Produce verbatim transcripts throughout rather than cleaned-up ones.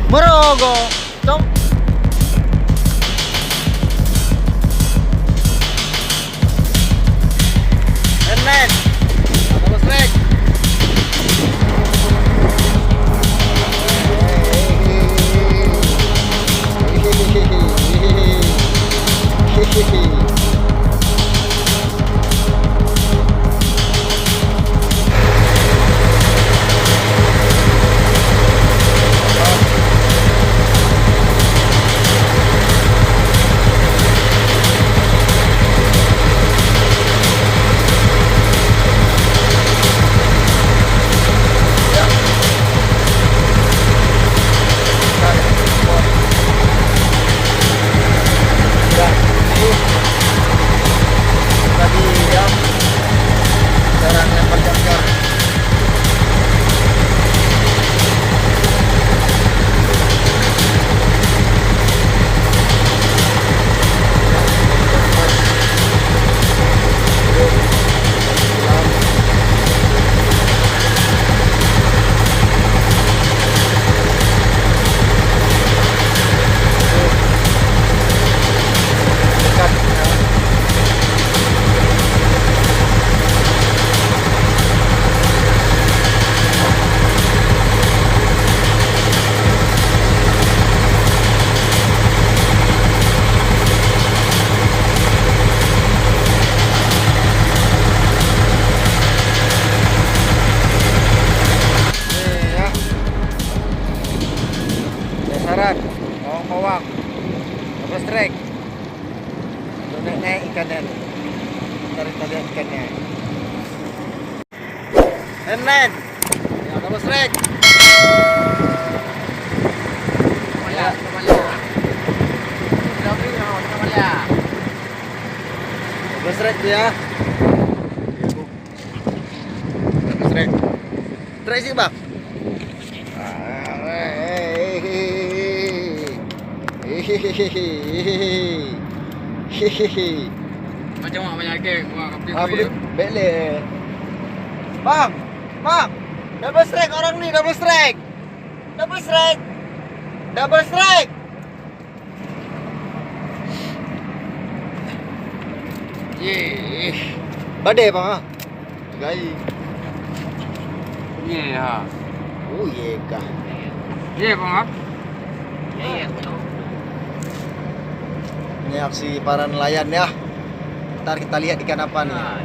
Meureugoe. Cong. Ennen. Double strike. Tadi, ya, jarang yang berjangkar. Ni, ya. Sasaran, bawang-bawang. Double strike. Untuk naik-naik ikan ni. Tarik tali ikan ni. Ennen. Ya, double strike. Ya. Double strike dia. Double strike. Strike sikit, bang. Macam mana banyak geng, wah, kapit. Ah, boleh. Bek leh. Bang, bang. Double strike orang ni, double strike. Double strike. Double strike. Ye. Badai, bang, ah. Gai. Ye, ha. Oh, ye kah. Ye, bang, ha? Ye, ye. Ini aksi para nelayan, ya. Ntar kita lihat ikan apa nih. Ha.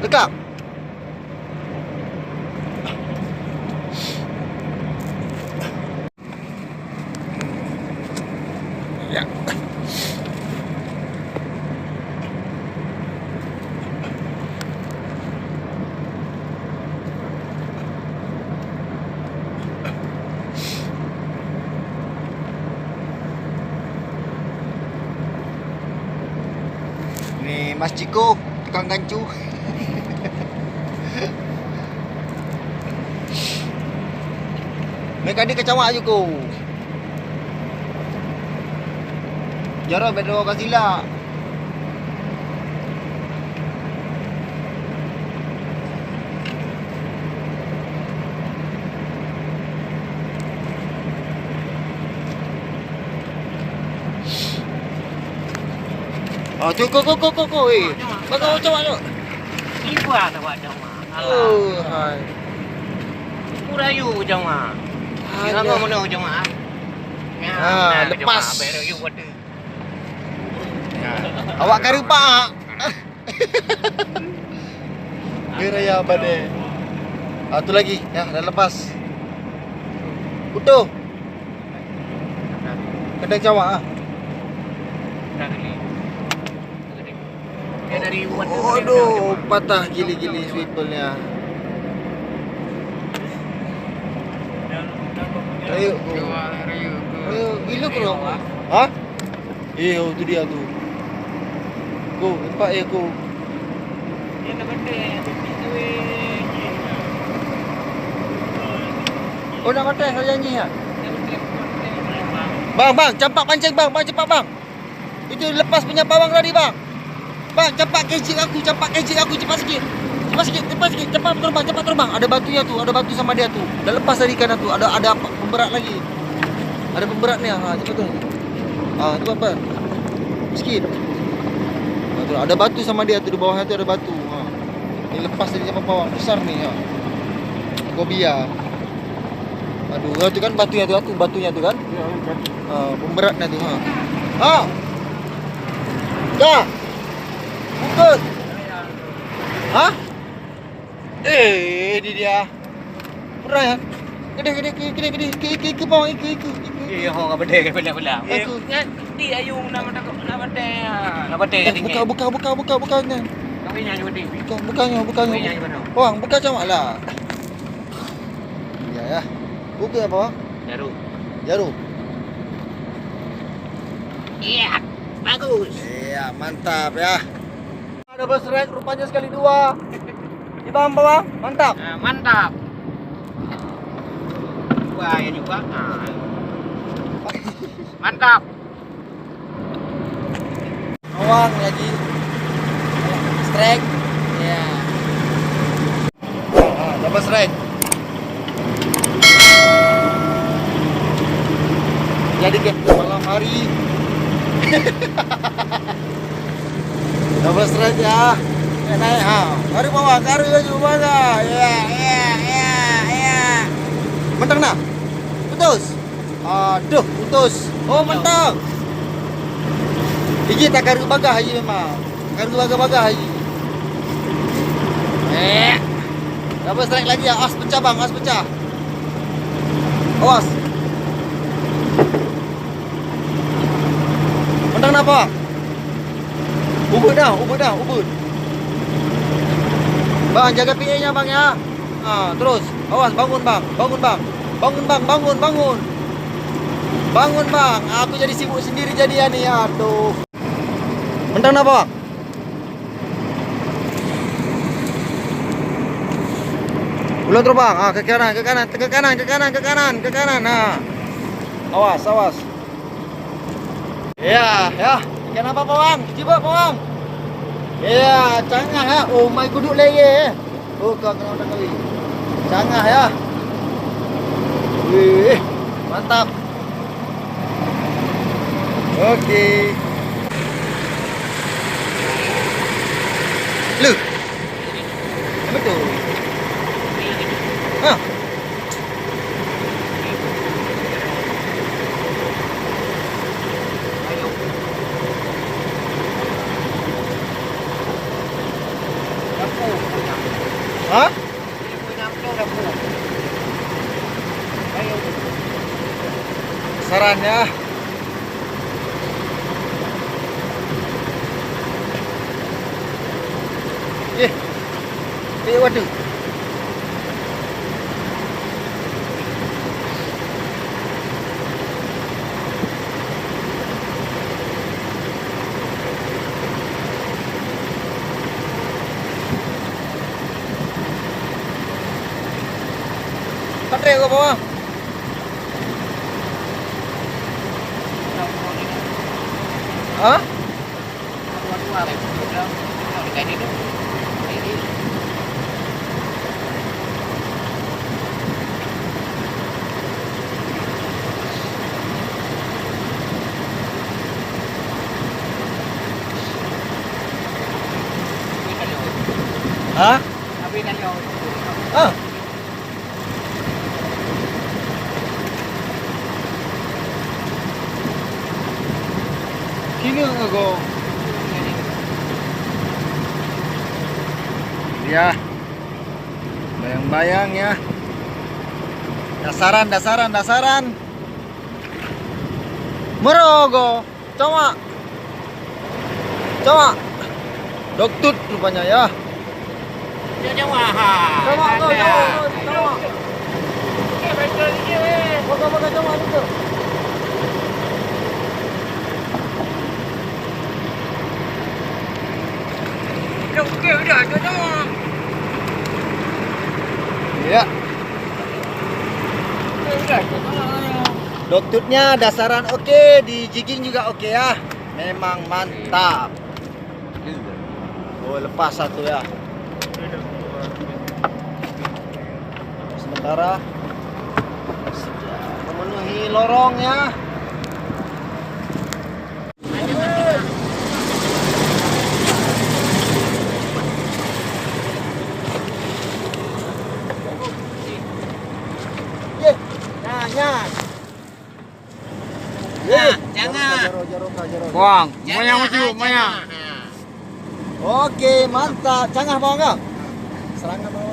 Lekap. Ya. Ni Mas Ciko, tukang gancu. Mekanik keucawak ju ko. Jaroe bèk droe ka silak. Oh, tu, ko, ko, ko, ko, ko, eh. Bagai cawak tu. Ibu ada buat jamaah. Alah. Oh, hai. Ku rayu jamaah. Hai, kira ya. Mana jamaah? Ah, lepas. Bèk rayu wadah. Awak ka rupak. Ni raya badai. Ah, tu lagi. Ya, dah lepas. Utuh. Kena jawab ah. Aduh, patah gili-gili swivelnya. Ayo, go. Ayo, gila ke apa? Hah? Eh, oh, tu dia tu. Go, nampak eh, go. Oh, nak matai saya janji ya? Bang, bang, campak pancing bang, bang cepat bang. Itu lepas punya pawang tadi bang. Bang, campak kejik aku, campak kejik aku cepat sikit. Cepat sikit, cepat sikit, cepat terbang, cepat terbang. Ada batunya tu, ada batu sama dia tu. Dah lepas dari kanan tu, ada, ada apa? Pemberat lagi. Ada pemberatnya. Ha, cepat tu. Ha, tu apa? Sikit. Ha, tu, ada batu sama dia tu, di bawahnya tu ada batu. Ha. Ni lepas dari kapal pawang besar ni, ha. Gobia. Aduh, ha, tu kan batunya tu, ha, tu batunya tu kan? Ya, kan. Ha, pemberatnya tu, ha. Ha. Dah. Bungkus. Ha? Eh, ni dia. Murah ya. Kedai, kedai, kedai, kedai, kedai. Ke, ke, ke, bawang, ke, ke, ke, ke. Eh, ho, ka bedai, ka bedai pula. Aku. Eh, nyan, di ayu nak matak, nak matak. Nak matak. Eh, buka, buka, buka, buka, buka nyan. Kau ingat je, Wati. Buka, buka nyan, buka nyan. Kau ingat je, Bano. Bang, buka cuma lah. Ya, ya. Buka apa, Bang? Jaru. Jaru. Iya, bagus. Iya, mantap ya. Double strike rupanya sekali dua. Di bawah, bawah. Mantap. Ah, mantap. Wah, ya juga. Ah. Mantap. Bawang lagi. Strike. Ya. Ah, double strike. Jadi ke malam hari. Double strike ya. Naik, naik, ha. Baru bawah, baru laju bawah. Ya, ya, ya, ya. Mentang dah. Putus. Aduh, putus. Oh, mentang. Gigi tak karu bagah aja memang. Karu bagah-bagah aja. Eh. Double strike lagi ya. As pecah, Bang, as pecah. Awas. Mentang napa? Ubut dah, ubut dah, ubut. Bang, jaga P A-nya, Bang, ya. Ha, terus. Awas, bangun, Bang. Bangun, Bang. Bangun, Bang, bangun, bangun. Bangun, Bang. Aku jadi sibuk sendiri jadi ya ni. Aduh. Mentang napa, Bang? Ulun terus, Bang. Ha, ke kanan, ke kanan, ke kanan, ke kanan, ke kanan, ke kanan. Ha. Awas, awas. Ya, ya. Kenapa, Bang? Cuba, Bang. Ya, cangah ya. Oh my, guduk lagi. Oh, kau kena udah kali. Cangah ya. Wih, mantap. Oke. Lu. Apa tu? Ha. Ha? Saran ya. Eh. Eh, waduh. Baterai ke bawah? Ha? Ha? Ha? Kini ago. Ya. Bayang-bayang ya. Dasaran, dasaran, dasaran. Merogo. Cawak. Cawak. Dok Tut rupanya ya. Cawak, ha. Cawak tu, cawak tu, cawak. Okey, baik lagi weh. Buka, buka cawak tu. Okey, okey, udah, cawak. Ya. Okey, udah, cawak. Dok Tutnya dasaran okey, di jigging juga okey ya. Memang mantap. Oh, lepas satu ya. Cara sudah memenuhi lorongnya. Ye, nah, nah. Nah, jangan. Buang. Jangan, Maya maju, ah, Maya. Jangan. Oke, mantap. Cangah bawang kah? Serangan bawang.